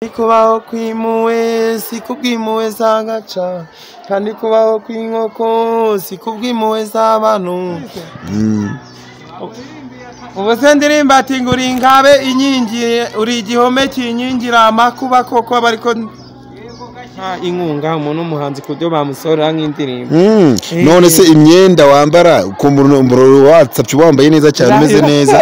Kubaho kw'impuhwe si kubw'impuhwe z'agaca, kandi kubaho kw'inkoko si kubw'impuhwe z'abantu. Ubu se ndirimba ati ngo uri ingabe inkingiye, uri igihome kinkingira amakuba koko, bariko inkunga umuntu w'umuhanzi ku byo bamusorera nk'indirimbo. None se imyenda wambara ku WhatsApp wambaye neza cyane umeze neza.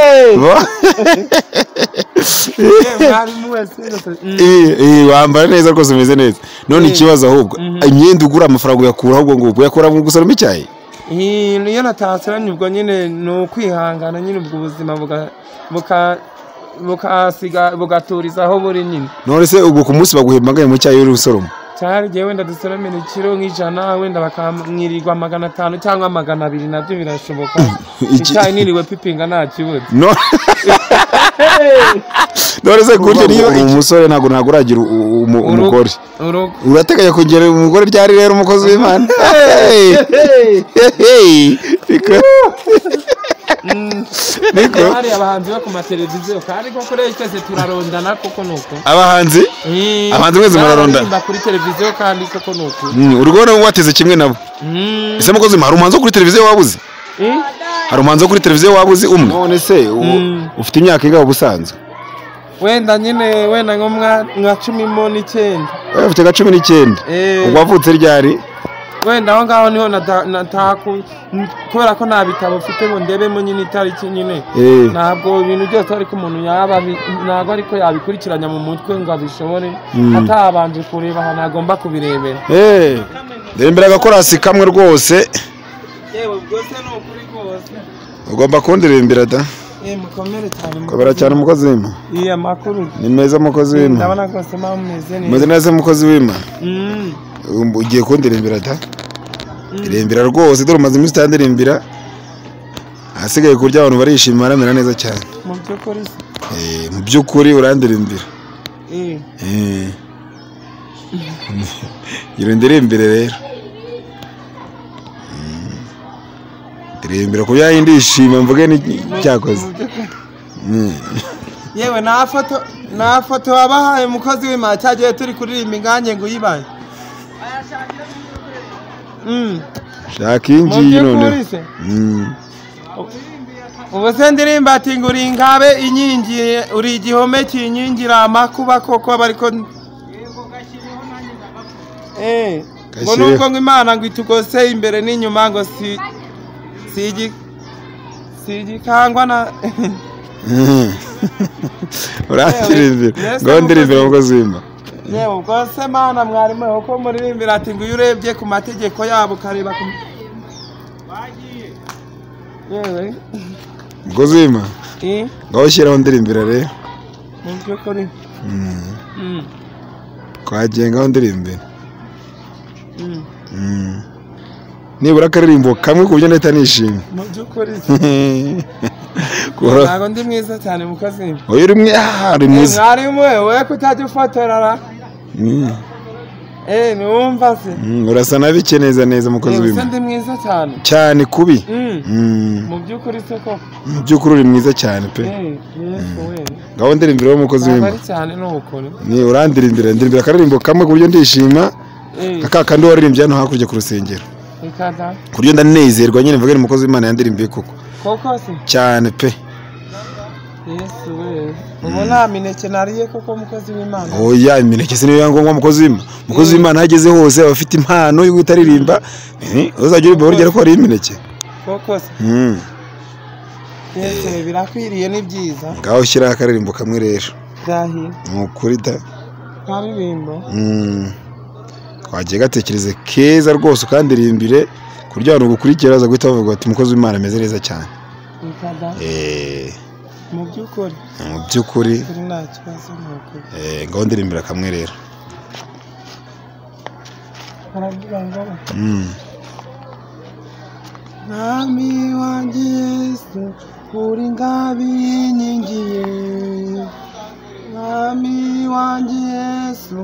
Wambara neza rwose umeze neza. None ikibazo ahubwo imyenda ugura amafaranga uyakura ahubwo ngo uyakura mu gusoroma icyayi? Iyo natasoranye ubwo nyine ni ukwihangana nyine, ubwo ubuzima bukasiga bugaturiza aho buri nyine. None se ubwo ku munsi baguhemba angahe mu cyayi uri gusoroma? Cyari gihe wenda dusoromera ikiro nk'ijana, wenda bakamwirirwa 500 cyangwa 200, nabyo birashoboka. Icyayi niriwe pipinga nta kibuze. None se gutyo niyo umusore ntabwo uragira umugore, urateganya kongera umugore ryari rero umukozi w'Imana? Niko hari abahanzi bo ku mateleviziyo kandi koko rero twese turarondana koko nuko. Abahanzi? Abahanzi mwese murarondana kuri televiziyo kandi koko nuko. Urugona wateze kimwe nabo. Ese mukozi hari umuhanzi kuri televiziyo wabuze? Hari umuhanzi kuri televiziyo wabuze umwe? None se ufite imyaka ingahe ubusanzwe? Wenda nyine wenda nko nka 19. Wewe ufite 19? Ubwo wavutse ryari? Wenda aho ngaho niho nataku kubera ko nta bitabo mfite ngo ndebemo nyine itariki nyine. Ntabwo ibintu byose ariko umuntu yaba ntabwo ariko yabikurikiranya mu mutwe ngo abishobore atabanje kureba ahantu agomba kubirebera. Ndembera agakorasi kamwe rwose. Yewe ubwo se ni ukuri rwose. Ugomba kundirembera da. Mukomere cyane. Komera cyane umukozi w'Imana. Iya makuru. Ni meza umukozi w'Imana. Ndabona rwose mumeze neza. Meze neza umukozi w'Imana. Ugiye kundirembera da. Irembera rwose dore umaze iminsi utandirimbira. Ahasigaye kurya abantu barishima baramera neza cyane. Mu by'ukuri se? Mu by'ukuri urandirimbira. Irendirimbire rero. Ndirimbira ku bya ndishima mvuge ni cyakoze. Yewe na foto wabahaye umukozi w'Imana cyagiye turi kuririmba inganye ngo uyibaye. Shaka ingiyi none. Ubu se ndirimba ati ngo uri ingabe inkingiye, uri igihome kinkingira amakuba koko, bariko ngo nubwo ngo Imana ngo itugose imbere n'inyuma ngo si sigikangwa na urandirimbira ngo ndirimbira umukozi w'Imana. Yewe ubwo se Mana mwarimu uko muririmbira ati ngo iyo urebye ku mategeko yabo ukareba ku bagiye. Yewe umukozi w'Imana ngaho shyiraho ndirimbira rero. Mu by'ukuri twagiye ngaho ndirimbira. Nibura akaririmbo kamwe ku buryo ndahita nishima. Mu by'ukuri ntabwo ndi mwiza cyane mukozi. Oya uri mwiza. Mwarimu we kutajya ufotorara. Numva se. Urasa na bike neza neza mukozi w'Imana. Ndi mwiza cyane. Cyane kubi. Mu by'ukuri se koko. Mu by'ukuri uri mwiza cyane pe. Ngaho ndirimbira wo mukozi w'Imana. Cyane n'ubukore. Ni urandirimbira ndirimbira akaririmbo kamwe ku buryo ndishima. Aka kandi waririmbye hano hakurya ku rusengero. Ku buryo ndanezerwa nyine mvuge ni umukozi w'Imana yandirimbiye koko. Koko se? Cyane pe. Yesu we. Ubu nta mineke nariye koko mukozi w'Imana. Oya imineke se niyo ngombwa mukozi w'Imana. Mukozi w'Imana ageze hose aba afite impano yo gutaririmba. Uzajya uririmba burya ko ari imineke. Koko se? Yesu birakwiriye ni byiza. Ngaho shyira akaririmbo kamwe rero. Dahi. Ni ukuri da. Karirimbo. Twagiye gatekereze keza rwose ukandirimbire ku buryo abantu gukurikira baza guhita bavuga bati umukozi w'Imana ameze neza cyane. Mu by'ukuri. Mu by'ukuri. Nta kibazo nuko. Ngaho ndirimbira kamwe rero. Baravuga ngo Mwami wanjye Yesu uri ingabe inkingiye, Mwami wanjye Yesu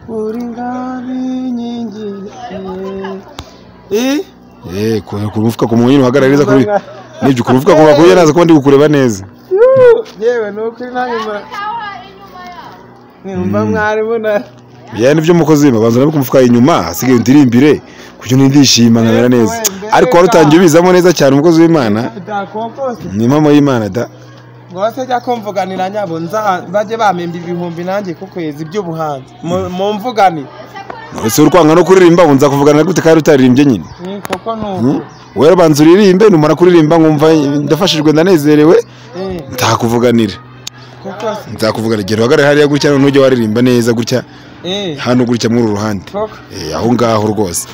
uri ingabe inkingiye. Ku mufuka ku munyu uhagarara neza kuri nibyo ku mufuka ku naza kuba ndi kukureba neza. Yewe nukuri nanjye Nimba mwarimu na Bijyanye n'ibyo mukozi w'Imana, banza urambike umufuka inyuma, hasigaye undirimbire kuburyo ndishima nkamera neza. Ariko wari utangiye ubizamo neza cyane umukozi w'Imana. Ni impamo y'Imana da. Ngose jya kumvuganira nyabo nza bajye bamemba ibihumbi nanjye ku kwezi by'ubuhanzi. Mumvugani. Ese uri kwanga no kuririmba unza kuvugana gute kandi utaririmbye nyine? Koko nuko. Wewe banza uririmbe, numara kuririmba nkumva ndafashijwe ndanezerewe, ntakuvuganira. Nzakuvuganira gera uhagarare hariya gutya none ujye waririmba neza gutya. Hano gutya muri uru ruhande. Aho ngaho rwose.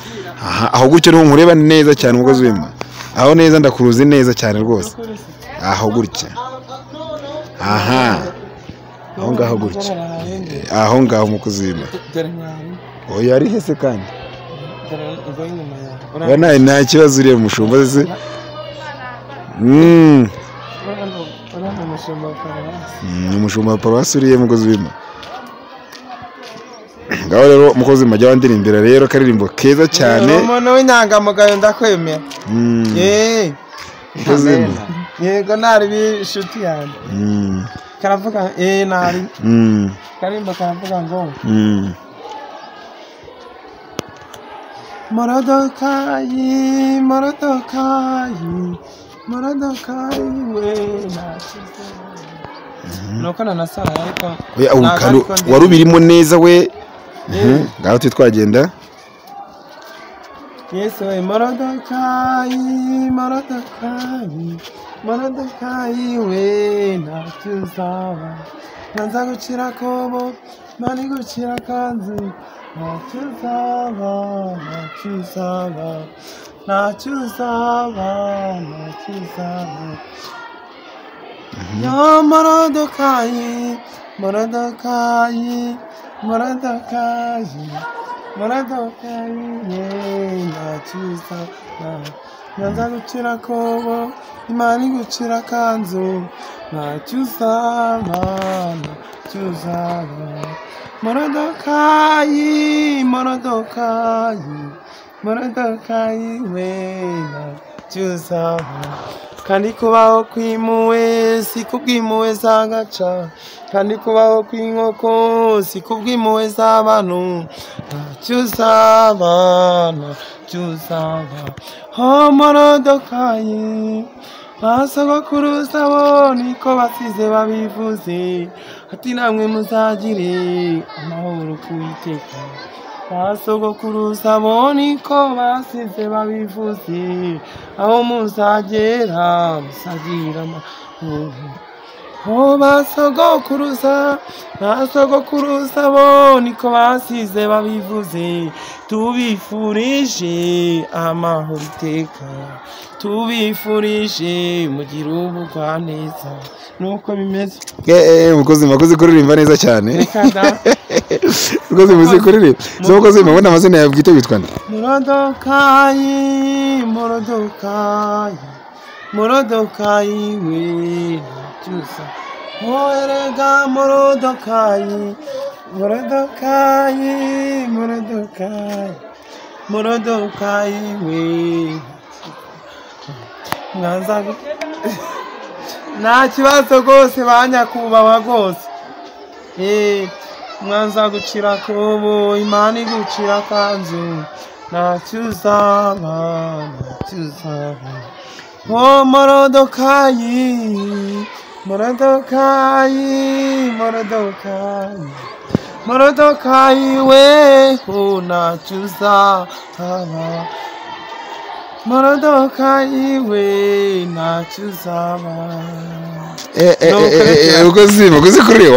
Aho gutya niho nkureba neza cyane umukozi w'Imana. Aho neza ndakuruzi neza cyane rwose. Aho gutya. Aha. Aho ngaho gutya. Aho ngaho umukozi w'Imana. Oya ari hese kandi. Oya nta kibazo uriye mushumba se. Umushumba wa paruwasi uriye mukozi w'Imana. Ngaho rero mukozi w'Imana jya wandirimbira rero akaririmbo keza cyane. Umuntu w'inyangamugayo ndakwemera. Mukozi w'Imana. Yego nari bishuti yanjye. Karavuga nari. Karimbo karavuga ngo Moradokayi, Moradokayi, Moradokayi we nashize. Nuko nanasara ariko wari ubirimo neza we. Ngaho twagenda. Yesu we Moradokayi, Moradokayi, Moradokayi we ntacyo uzaba. Nza gucira kobo, mani gucira kanzu. Ntacyo uzaba, ntacyo uzaba, ntacyo uzaba, ntacyo uzaba. Yo Moradokayi, Moradokayi, Moradokayi, Moradokayi, ntacyo uzaba. Nza gucira kobo, imana igucira kanzu. Ntacyo uzaba, ntacyo uzaba. Moradokayi, Moradokayi, Moradokayi we ntacyo uzaba. Kandi kubaho kw'impuhwe si kubw'impuhwe z'agaca, kandi kubaho kw'inkoko si kubw'impuhwe z'abantu. Ntacyo uzaba, ntacyo uzaba. Oh Moradokayi, ba sogokuruza bo niko basize babivuze, ati namwe muzagire amahoro ku Uwiteka. Ba sogokuruza bo niko basize babivuze, aho muzagera muzagira amahoro. Oh ba sogokuruza bo niko basize babivuze, tubifurije amahoro iteka, tubifurije mugire ubugwaneza. Nuko bimeze. Mukozi makoze kuririmba neza cyane. Mukozi muzi kuririmba. So mukozi mabona amazina yawe bwite witwa nde? Moradokayi, Moradokayi, Moradokayi we cyusa. Erega Moradokayi, Moradokayi, Moradokayi, Moradokayi we. Mwanza nta kibazo rwose ba nyakubahwa rwose. Mwanza gucira kobo, Imana igucira kanzu. Ntacyo uzaba, ntacyo uzaba. Oh Moradokayi, Moradokayi, Moradokayi, Moradokayi we ntacyo uzaba. Moradokayi we ntacyo uzaba. Mukozi mukozi kuririmba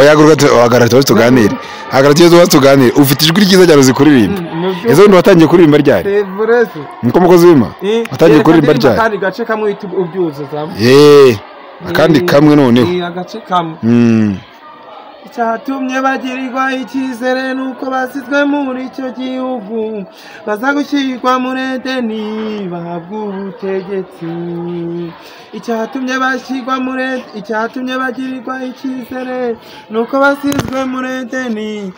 wahagarara tuganire. Hagarara tuganire. Ufite ijwi ryiza cyane uzi kuririmba. Ejo bundi watangiye kuririmba ryari? Niko mukozi w'Imana watangiye kuririmba ryari? Akandi gace kamwe ubyuzuzamo. Akandi kamwe noneho. Agace kamwe. Icyatumye bagirirwa icyizere nuko basizwe muri icyo gihugu, baza gushyirwa muri Edeni bahabwa ubutegetsi. Icyatumye bashyirwa muri icyatumye bagirirwa icyizere nuko basizwe muri Edeni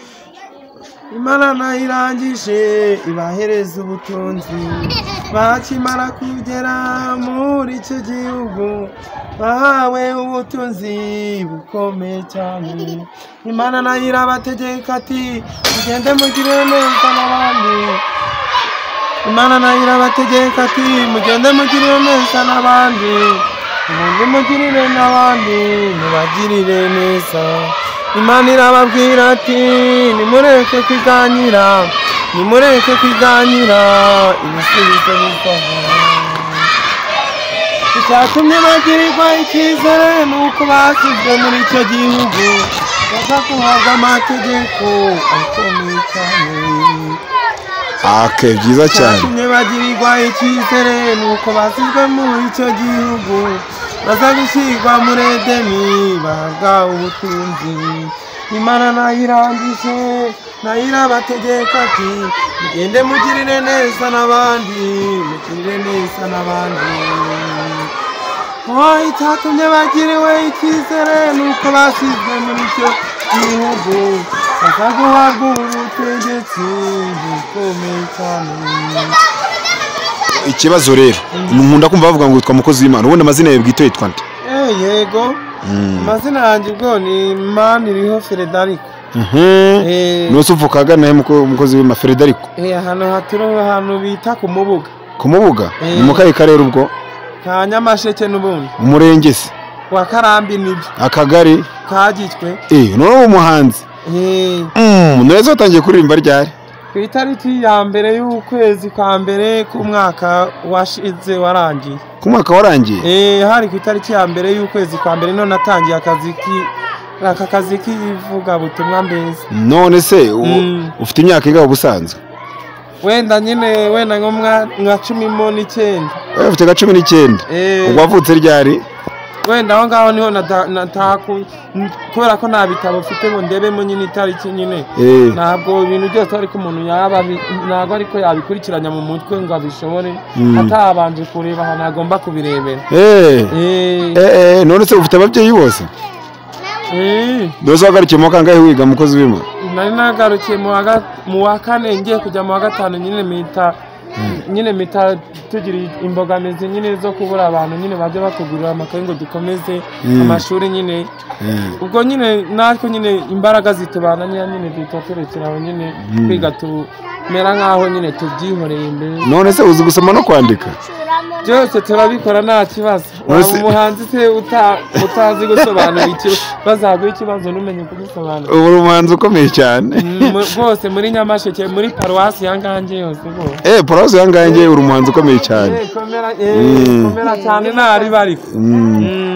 Imana nayirangije ibahereza ubutunzi. Bakimara kugera muri icyo gihugu bahawe ubutunzi bukomeye cyane. Imana nayo irabategeka ati mugende mugirire neza n'abandi. Imana nayo irabategeka ati mugende mugirire neza n'abandi, ubundi mugirire n'abandi, mubagirire neza. Imana irababwira ati nimureke kwiganyira, nimureke kwiganyira, ibisubizo bizava. Icyatumye bagirirwa icyizere ni uko bashyizwe muri icyo gihugu baza guhabwa amategeko akomeye cyane. Ake byiza cyane. Icyatumye bagirirwa icyizere ni uko bashyizwe muri icyo gihugu baza gushyirwa muri Edeni bahabwa ubutunzi. Imana nayirangije nayo irabategeka ati mugende mugirire neza n'abandi, mugirire neza n'abandi. Icyatumye bagiriwe icyizere ni uko bashyizwe muri icyo gihugu baza guhabwa ubutegetsi bukomeye cyane. Ikibazo rero nkunda kumva bavuga ngo witwa mukozi w'Imana, ubundi amazina yawe bwite yitwa nde? Yego, amazina yanjye ubwo ni Maniriho Frederico. Nose uvuka ahagana he mukozi w'Imana Frederico? Ahantu haturi ahantu bita ku Mubuga. Ku Mubuga? Ni mu kahe karere ubwo? Ka Nyamasheke n'ubundi. Umurenge se? Wa Karambi nibyo. Akagari? Kagitwe. None umuhanzi? None watangiye kuririmba ryari? Ku itariki ya mbere y'ukwezi kwa mbere k'umwaka washize warangiye. Ku mwaka warangiye? Hari ku itariki ya mbere y'ukwezi kwa mbere none natangiye aka kazi k'ivuga butumwa mbese. None se ufite imyaka ingahe ubusanzwe? Wenda nyine wenda nko nka 19. Ufite nka 19? Ubwo wavutse ryari? Wenda aho ngaho niho nataku kubera ko nta bitabo mfite ngo ndebemo nyine itariki nyine. Ntabwo ibintu byose ariko umuntu yaba ntabwo ariko yabikurikiranya mu mutwe ngo abishobore atabanje kureba ahantu agomba kubirebera. None se ufite ababyeyi bose? None wagarukiye mu kangahe wiga mukozi w'Imana? Nari nagarukiye mu wa kane ngiye kujya mu wa gatanu nyine mpita nyine mpita tugira imbogamizi nyine zo kubura abantu nyine bajya batugurira amakaye ngo dukomeze amashuri nyine. Ubwo nyine natwe nyine imbaraga zitubana nyine duhita turekera aho nyine kwiga tumera nkaho nyine tubyihoreye imbere. None se uzi gusoma no kwandika? Byose turabikora nta kibazo. Waba umuhanzi se utazi gusobanura ikibazo, bazaguha ikibazo ntumenye kugisobanura. Ubu uri umuhanzi ukomeye cyane rwose muri Nyamasheke, muri paruwasi ya Ngange yose rwose. Paruwasi ya Ngange uri umuhanzi ukomeye cyane. Komera cyane ntari bari.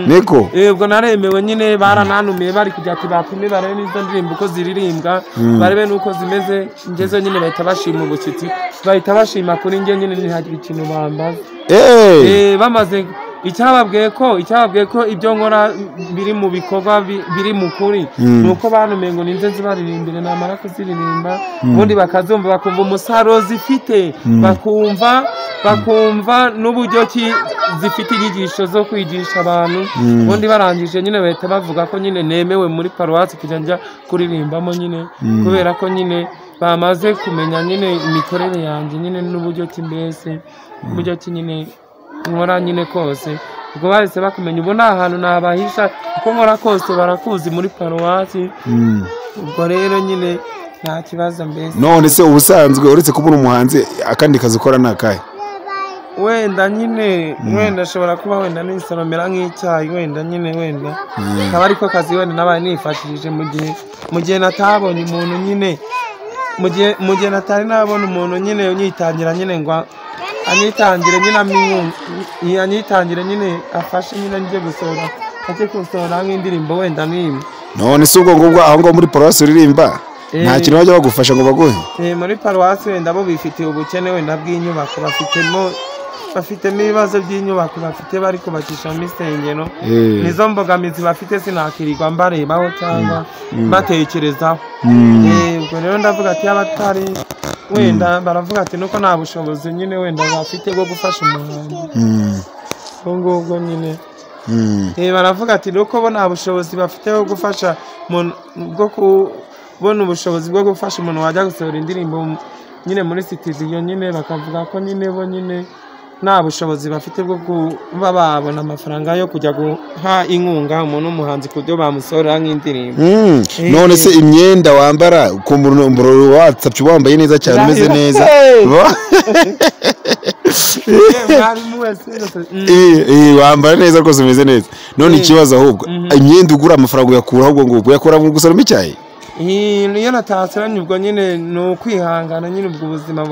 Niko? Ubwo naremewe nyine baranantumiye bari kujya ati bapime barebe n'izo ndirimbo uko ziririmbwa, barebe n'uko zimeze, ngezeyo nyine bahita bashima ubushyitsi, bahita bashima kuri njye nyine ntihagire ikintu bambaza. Bamaze icyababwiye ko ibyo nkora biri mu bikorwa biri mu kuri nuko banumenye ngo ninze nzibaririmbire, namara kuziririmba ubundi bakazumva bakumva umusaruro zifite, bakumva n'uburyo ki zifite inyigisho zo kwigisha abantu. Ubundi barangije nyine bahita bavuga ko nyine nemewe muri paruwasi kujya njya kuririmbamo nyine, kubera ko nyine bamaze kumenya nyine imikorere yanjye nyine n'uburyo ki mbese uburyo ki nyine nkora nyine kose. Ubwo bahise bakumenya ubu nta hantu nabahisha uko nkora kose barakuzi muri paruwasi. Ubwo rero nyine nta kibazo mbese. None se ubusanzwe uretse kuba umuhanzi akandi kazi ukora ni akahe? Wenda nyine wenda ashobora kuba wenda nisoromera nk'icyayi wenda nyine wenda akaba ariko kazi wenda nabaye nifashishije mu gihe natabonye umuntu nyine mu gihe natari nabona umuntu nyine unyitangira nyine ngo anyitangire nyine anyitangire nyine afashe nyine njye gusohora ajye gusohora nk'indirimbo wenda n'imwe. None se ubwo ngubwo aho ngaho muri paruwasi uririmba nta kintu bajya bagufasha ngo baguhe? Muri paruwasi wenda bo bifitiye ubukene wenda bw'inyubako, bafitemo ibibazo by'inyubako bafite bari kubakishamo insengero, nizo mbogamizi bafite sinakirirwa mbarebaho cyangwa mbatekerezaho. Ubwo rero ndavuga ati abatari wenda baravuga ati nuko nta bushobozi nyine wenda bafite bwo gufasha umuhanzi. Ubwo ngubwo nyine baravuga ati nuko bo nta bushobozi bafite bwo gufasha bwo kubona ubushobozi bwo gufasha umuntu wajya gusohora indirimbo nyine muri studio nyine bakavuga ko nyine bo nyine nta bushobozi bafite bwo kuba babona amafaranga yo kujya guha inkunga umuntu w'umuhanzi ku buryo bamusohora nk'indirimbo. None se imyenda wambara ukumbura WhatsApp wambaye neza cyane umeze neza. Wambara neza rwose umeze neza. None ikibazo ahubwo imyenda ugura amafaranga uyakura ahubwo ngo uyakura mu gusoroma icyayi. Iyo natasoranye ubwo nyine ni ukwihangana nyine ubwo ubuzima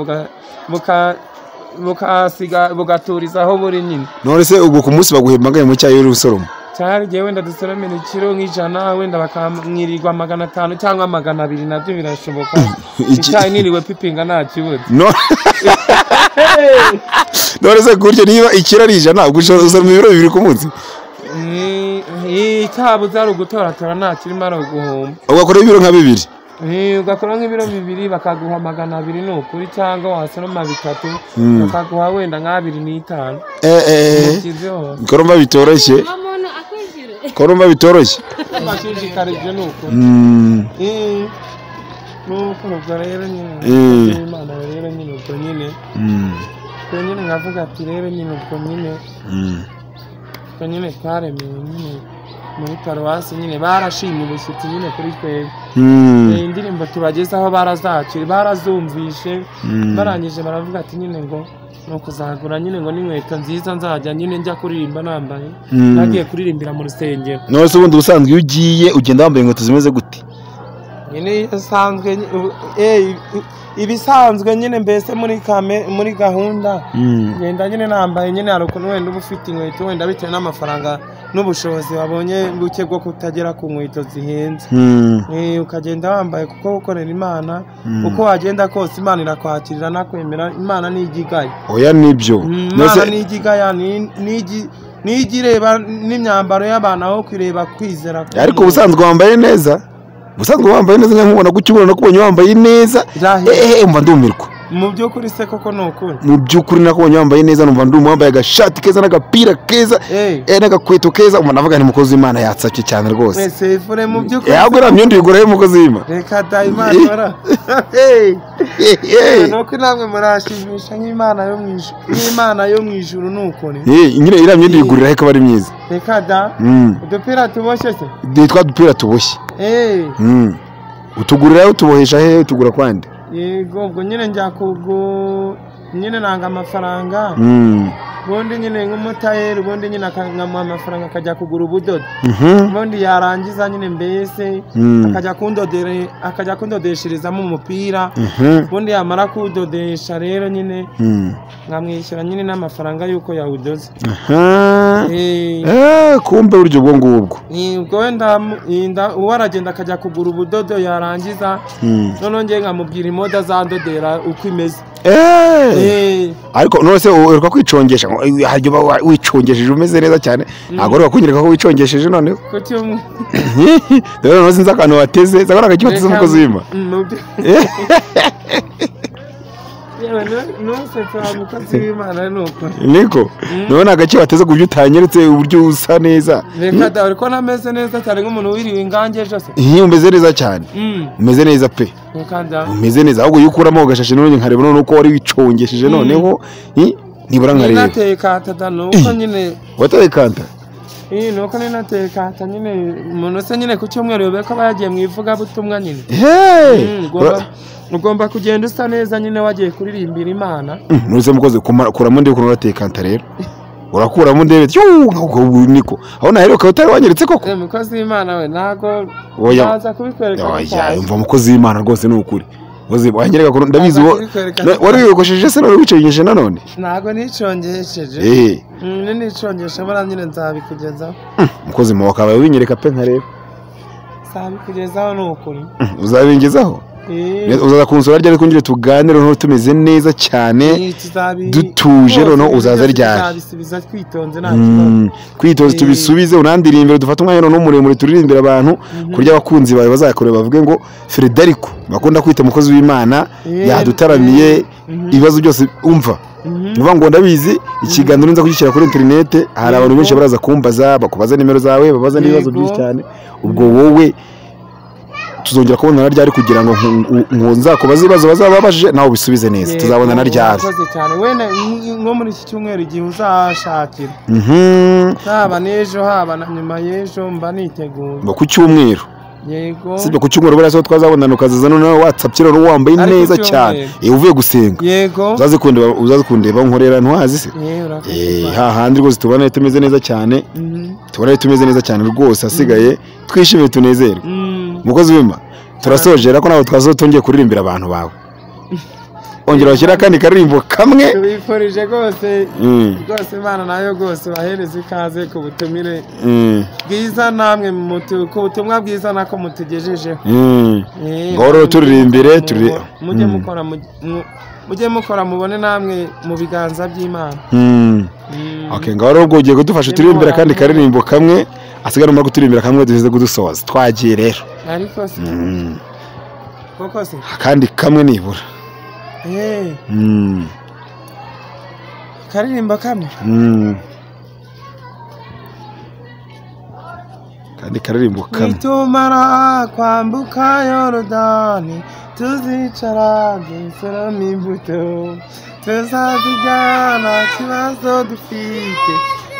bukasiga bugaturiza aho buri nyine. None se ubwo ku munsi baguhemba angahe mu cyayi uri gusoroma? Cyari gihe wenda dusoromera ikiro nk'ijana wenda bakamwirirwa 500 cyangwa 200 nabyo birashoboka. Icyayi niriwe pipinga nta kibuze. None se gutyo niba ikiro ari 100 ubwo usoroma ibiro 2 ku munsi? Icyabuze ari ugutoratora nta kirimo ari uguhomba. Ugakora ibiro nka 2? Ugakora nk'ibiro 2 bakaguha 200 ni ukuri, cyangwa wasoroma 3 bakaguha wenda nka 2.5. Koromba bitoroshye. Koromba bitoroshye. Bashishikarije ni ukuri. Nuko ubwo rero nyine Imana rero nyine ubwo nyine. Ubwo nyine nkavuga ati rero nyine ubwo nyine. Ubwo nyine twaremewe nyine muri paruwasi nyine barashimye ubushyitsi nyine kuri twebwe. Indirimbo tubagezaho barazakira barazumvishe barangije baravuga ati nyine ngo no kuzagura nyine ngo n'inkweto nziza nzajya nyine njya kuririmba nambaye nagiye kuririmbira mu rusengero. None se ubundi ubusanzwe iyo ugiye ugenda wambaye inkweto zimeze gute? Nyine isanzwe ibisanzwe nyine mbese muri kame muri gahunda ngenda nyine nambaye nyine hari ukuntu wenda uba ufite inkweto wenda bitewe n'amafaranga n'ubushobozi wabonye buke bwo kutagera ku nkweto zihenze. Ukagenda wambaye kuko gukorera Imana uko wagenda kose Imana irakwakirira nakwemera. Imana ni igigaya. Oya nibyo. Imana ni igigaya nigireba n'imyambaro y'abantu aho kwireba kwizera. Ariko ubusanzwe wambaye neza. Ubusanzwe wambaye neza nkubona gutyo nakubonye wambaye neza umva ndumirwa. Mu by'ukuri se koko ni ukuri? Mu by'ukuri nakubonye wambaye neza numva ndumva wambaye agashati keza n'agapira keza n'agakweto keza umva navuga ni mukozi w'Imana yatsapye cyane rwose. Mwese ifure mu by'ukuri. Ahubwo uriya myenda uyigura he mukozi w'Imana? Reka da Imana ora. Nuko namwe murashimisha nk'Imana yo mu ijuru. Nk'Imana yo mu ijuru ni ukuri. Nyine iriya myenda uyigurira he ko ari myiza? Reka da. Udupira tuboshye se? Twa dupira tuboshye. Utugurira utubohesha he utugura kwande? Yego ubwo nyine njya kugu nyine nanga amafaranga. Ubundi nyine nk'umutayeri ubundi nyine akankamuha amafaranga akajya kugura ubudodo. Ubundi yarangiza nyine mbese akajya kundodere akajya kundodesherezamo umupira. Ubundi yamara kuwudodesha rero nyine nkamwishyura nyine n'amafaranga yuko yawudoze. Kumbe buryo ubwo ngubwo. Ubwo wenda uwo aragenda akajya kugura ubudodo yarangiza noneho ngiye nkamubwira imoda zandodera uko imeze. Ariko none se uheruka kwicongesha haryo wicongesheje umeze neza cyane ntabwo uheruka kunyereka ko wicongesheje noneho dore noneho sinzi akantu wateze zakora agaki wateze umukozi w'Imana. Niko none agaki wateze ku buryo utanyeretse uburyo usa neza. Reka da ariko nameze neza cyane nk'umuntu wiriwe ingange ejo se. Umeze neza cyane. Umeze neza pe. Umeze neza ahubwo iyo ukuramo ugashashe none nkareba none uko wari wicongesheje noneho nibura nkareba. Nateye kanta da nuko nyine. Wateye kanta? Nuko nyine nateye kanta nyine umuntu se nyine ku cyumweru yobe ko bagiye mu ivugabutumwa nyine. Ugomba kugenda usa neza nyine wagiye kuririmbira Imana. Nuze mukoze kuramo ndebe ukuntu wateye kanta rero. Urakuramo ndebe niko. Aho naheruka utari wanyeretse koko. Mukozi w'Imana we ntago naza kubikwereka. Oya umva mukozi w'Imana rwose ni ukuri. Mukozi wanyereka ko ndabizi wari wiyogosheje se none wicongesheje nanone? Ntago nicongesheje. Nicongeshe bora nyine nzabikugezaho. Mukozi mu wakabaye winyereka pe nkareba. Nzabikugezaho ni ukuri. Uzabingezaho? Uzaza kunsura ryari kongere tuganire noneho tumeze neza cyane dutuje noneho uzaza ryari? Tuzabisubiza twitonze nta kibazo. Kwitonze tubisubize unandirimbire dufate umwanya noneho muremure turirimbira abantu kurya abakunzi bawe bazakureba bavuge ngo Frederico bakunda kwita umukozi w'Imana yadutaramiye ibibazo byose umva. Nuvuga ngo ndabizi ikiganiro nza kugishyira kuri internet hari abantu benshi baraza kumbaza bakubaza nimero zawe babaza n'ibibazo byinshi cyane ubwo wowe Tuzongera kubonana ryari kugira ngo nzakubaze ibibazo bazaba babajije nawe ubisubize neza? Tuzabonana ryari? Urakoze cyane. Wenda nko muri iki cyumweru, igihe uzashakira, haba n'ejo, haba na nyuma y'ejo, mba niteguye. Ngo ku cyumweru? Yego. Sibyo, ku cyumweru buriya so twazabonana, ukazaza noneho WhatsApp rero wambaye Ariko neza cyumweru. cyane, uvuye gusenga. Yego. Uzaze kundeba aho nkorera, ntuhazi se? Urakoze cyane. Hahandi rwose tubona tumeze neza cyane. Tubona tumeze neza cyane rwose, hasigaye twishime, tunezerwe. Umukozi w'Imana, turasoje rero, ko ntabwo twazo tongeye kuririmbira abantu bawe. Ongera washyira akandi karirimbo kamwe. Tubifurije rwose rwose, Imana nayo rwose bahereze ikaze ku butumire bwiza namwe ku butumwa bwiza nako mutugejejeho. Ngaho rero turirimbire, Mujye mukora mujye mukora mubone namwe mu biganza by'Imana. Okay, ngaho rero ubwo ugiye kudufasha turirimbira akandi karirimbo kamwe, asigara numara kuturimbira kamwe duheze kudusoza. Twagiye rero. Ariko se koko se? Akandi kamwe nibura. Karirimbo kamwe. Kandi karirimbo kamwe. Nitumara kwambuka Yorodani, tuzicara dusoroma imbuto, tuzazijyana kibazo dufite,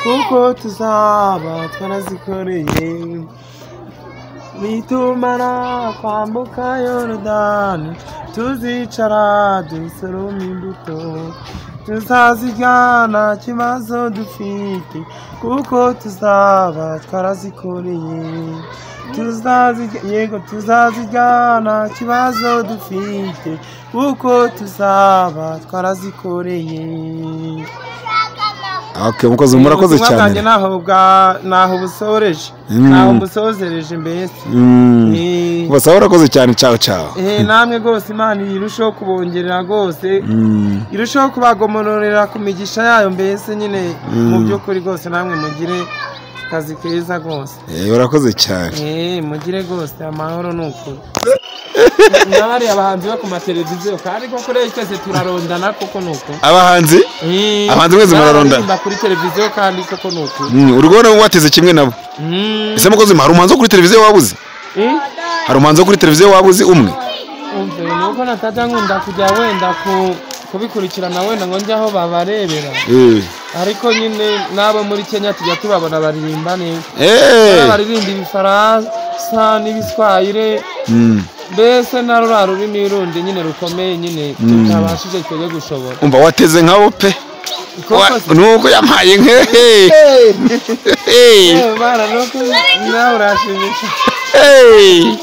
kuko tuzaba twarazikoreye. Nitumara kwambuka Yorodani, tuzicara dusoroma imbuto, tuzazijyana kibazo dufite, kuko tuzaba twarazikoreye. Yego, tuzazijyana kibazo dufite, kuko tuzaba twarazikoreye. Okay, umukozi, murakoze Ubutumwa bwanjye cyane. Naho busoreje, naho mbusozereje mbese. Basaba, urakoze cyane, ciao ciao. Namwe rwose Imana irushaho kubongerera rwose, irushaho kubagomororera ku migisha yayo mbese nyine. Mu by'ukuri rwose namwe mugire akazi keza rwose. Urakoze cyane. Mugire rwose amahoro. Ni ukuri n'abariya abahanzi bo ku mateleviziyo, kandi koko rero twese turarondana koko, ni ukuri. Abahanzi? Abahanzi mwese murarondana? N'abaririmba kuri televiziyo, kandi koko ni ukuri. Uri kubona wateze kimwe nabo. Ese mukozi, hari umuhanzi wo kuri televiziyo wabuze? Hari umuhanzi wo kuri televiziyo wabuze umwe? Umve, nuko natajya nkunda kujya wenda kubikurikirana wenda ngo njye aho babarebera, ariko nyine n'abo muri Kenya tujya tubabona baririmba neza. Baririmba Ibifaransa n'Ibiswahili, mbese na ruriya rurimi rundi nyine rukomeye nyine tutabashije twebwe gushobora. Umva, wateze nkabo pe. Koko se? Nuko yampaye nke. Bana, nuko nawe urashimisha. Hey.